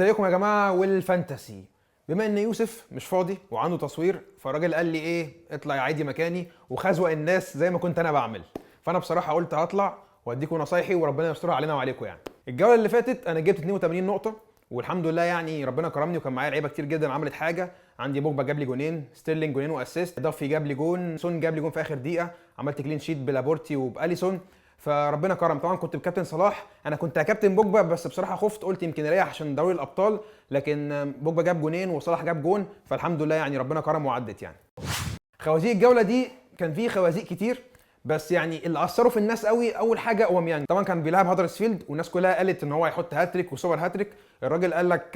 ازيكم يا جماعة وال fantasy؟ بما ان يوسف مش فاضي وعنده تصوير، فالراجل قال لي ايه: اطلع يا عادي مكاني وخزوق الناس زي ما كنت انا بعمل. فانا بصراحة قلت هطلع واديكم نصايحي وربنا يسترها علينا وعليكم. يعني الجولة اللي فاتت انا جبت 82 نقطة والحمد لله، يعني ربنا كرمني وكان معايا لعيبة كتير جدا عملت حاجه. عندي بوجبا جاب لي جونين، ستيرلينج جونين و assist، دافي جاب لي جون، سون جاب لي جون في اخر دقيقه، عملت clean sheet بلابورتي وباليسون، فربنا كرم. طبعا كنت بكابتن صلاح، انا كنت هكابتن بوجبا بس بصراحة خفت، قلت يمكن يريح عشان دوري الابطال، لكن بوجبا جاب جونين وصلاح جاب جون، فالحمد لله يعني ربنا كرم وعدت. يعني خوازيق الجولة دي كان في خوازيق كتير، بس يعني اللي اثروا في الناس قوي اول حاجة اوباميانج. طبعا كان بيلعب هدرسفيلد والناس كلها قالت ان هو هيحط هاتريك و super hat-trick. الراجل قال لك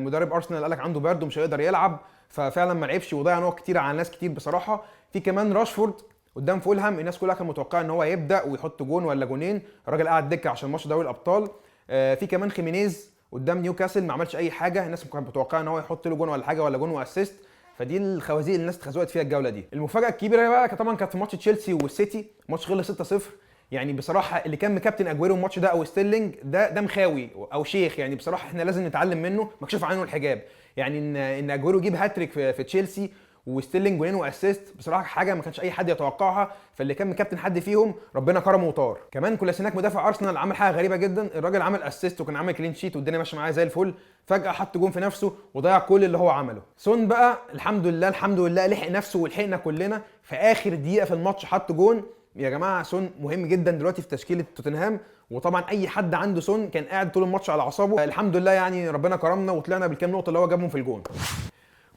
مدرب ارسنال قال لك عنده برد ومش هيقدر يلعب، ففعلا ما لعبش وضيع نقط كتير على ناس كتير بصراحة. في كمان راشفورد قدام فولهام، الناس كلها كانت متوقعه ان هو يبدا ويحط جون ولا جونين، الراجل قعد دكه عشان ماتش دوري الابطال. في كمان خيمينيز قدام نيوكاسل ما عملش اي حاجه، الناس كانت متوقعه ان هو يحط له جون ولا حاجة ولا جون و assist. فدي الخوازيق اللي الناس اتخزوقت فيها الجولة دي. المفاجاة الكبيرة بقى طبعا كانت في ماتش تشيلسي والسيتي، ماتش خلص 6-0. يعني بصراحة اللي كان مكابتن اجويرو الماتش ده او ستيرلينج ده مخاوي او شيخ، يعني بصراحة احنا لازم نتعلم منه، مكشوف عنه الحجاب. يعني ان اجويرو يجيب هاتريك في تشيلسي وستيرلينج جولين و assist، بصراحة حاجة ما كانش اي حد يتوقعها. فاللي كان مكابتن حد فيهم ربنا كرمه وطار. كمان كولاسيناك مدافع ارسنال عمل حاجة غريبة جدا، الراجل عمل assist وكان عامل clean sheet والدنيا ماشية معاه زي الفل، فجاة حط جون في نفسه وضيع كل اللي هو عمله. سون بقى الحمد لله الحمد لله لحق نفسه ولحقنا كلنا في اخر دقيقة في الماتش حط جون. يا جماعة سون مهم جدا دلوقتي في تشكيله توتنهام، وطبعا اي حد عنده سون كان قاعد طول الماتش على اعصابه. الحمد لله يعني ربنا كرمنا وطلعنا بالكام نقطة اللي هو جابهم في الجون.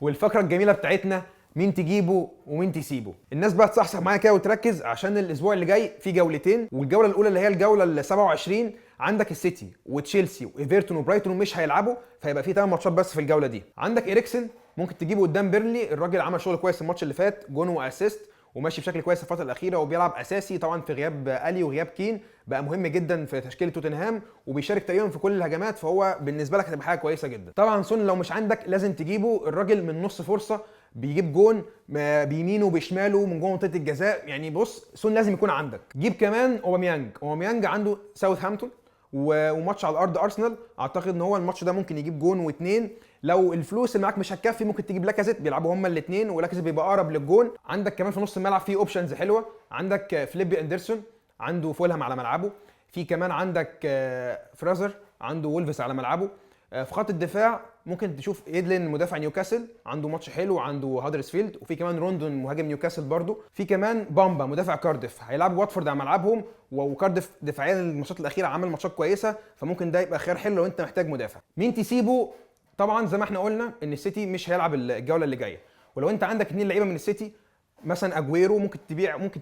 والفقرة الجميلة بتاعتنا، مين تجيبه ومين تسيبه. الناس بقى تصحصح معايا كده وتركز عشان الاسبوع اللي جاي في جولتين، والجوله الاولى اللي هي الجولة ال 27 عندك السيتي وتشيلسي وايفرتون وبرايتون مش هيلعبوا، فهيبقى في 8 ماتشات بس في الجولة دي. عندك اريكسن ممكن تجيبه قدام بيرنلي، الراجل عمل شغل كويس الماتش اللي فات، جون و assist وماشي بشكل كويس الفترة الاخيرة وبيلعب اساسي طبعا في غياب الي وغياب كين، بقى مهم جدا في تشكيله توتنهام وبيشارك تقريبا في كل الهجمات، فهو بالنسبة لك هتبقى حاجة كويسة جدا. طبعا سون لو مش عندك لازم تجيبه، الراجل من نص فرصة بيجيب جون بيمينه وبشماله من جوه منطقة الجزاء، يعني بص سون لازم يكون عندك. جيب كمان اوباميانج، اوباميانج عنده ساوثهامبتون وماتش على الارض ارسنال، اعتقد ان هو الماتش ده ممكن يجيب جون واثنين. لو الفلوس اللي معاك مش هتكفي ممكن تجيب لاكازيت، بيلعبوا هما الاثنين ولاكازيت بيبقى اقرب للجون. عندك كمان في نص الملعب في options حلوة، عندك فليبي اندرسون عنده فولهام على ملعبه، في كمان عندك فرازر عنده وولفز على ملعبه. في خط الدفاع ممكن تشوف ايدلين مدافع نيوكاسل عنده ماتش حلو، عنده هادرسفيلد، وفي كمان روندون مهاجم نيوكاسل برضو، في كمان بامبا مدافع كارديف هيلعبوا واتفورد على ملعبهم، وكارديف دفاعيا الماتشات الاخيرة عمل ماتشات كويسة، فممكن ده يبقى خيار حلو لو انت محتاج مدافع. مين تسيبه؟ طبعا زي ما احنا قلنا ان السيتي مش هيلعب الجولة اللي جاية، ولو انت عندك اثنين لعيبة من السيتي مثلا اجويرو ممكن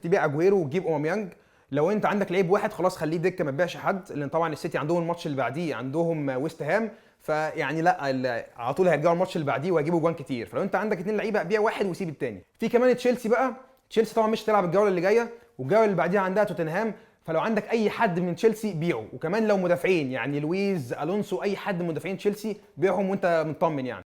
تبيع اجويرو وتجيب اوباميانج. لو انت عندك لعيب واحد خلاص خليه دكه ما تبيعش حد، لان طبعا السيتي عندهم الماتش اللي بعديه عندهم ويست هام، فيعني لا على طول هيرجعوا الماتش اللي بعديه وهيجيبوا جوان كتير، فلو انت عندك اثنين لعيبة بيع واحد وسيب الثاني. في كمان تشيلسي بقى، تشيلسي طبعا مش هتلعب الجولة اللي جاية، والجوله اللي بعديها عندها توتنهام، فلو عندك اي حد من تشيلسي بيعه، وكمان لو مدافعين يعني لويز الونسو اي حد من مدافعين تشيلسي بيعهم وانت مطمن. يعني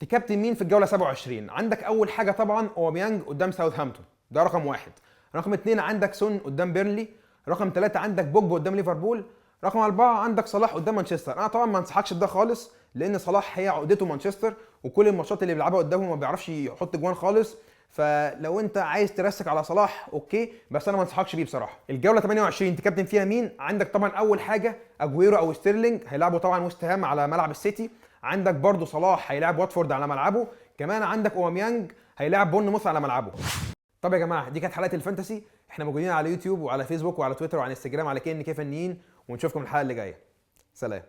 تكابتن مين في الجولة 27؟ عندك اول حاجة طبعا اوباميانج قدام ساوثهامبتون، ده رقم واحد. رقم اثنين عندك سون قدام بيرنلي. رقم ثلاثة عندك بوجبا قدام ليفربول. رقم أربعة عندك صلاح قدام مانشستر. أنا طبعا ما انصحكش بده خالص، لأن صلاح هي عقدته مانشستر، وكل الماتشات اللي بيلعبها قدامهم ما بيعرفش يحط جوان خالص، فلو انت عايز ت risk على صلاح okay، بس انا ما انصحكش بيه بصراحة. الجولة 28 تكابتن فيها مين؟ عندك طبعا اول حاجة اجويرو او ستيرلينج هيلعبوا طبعا ويست هام على ملعب السيتي، عندك برضو صلاح هيلاعب واتفورد على ملعبه، كمان عندك اوباميانج هيلاعب بورنموث على ملعبه. طب يا جماعة دي كانت حلقة ال fantasy، احنا موجودين على يوتيوب وعلى فيسبوك وعلى تويتر وعلى انستجرام على كأن كيف فنيين، ونشوفكم الحلقة اللي جاية. سلام.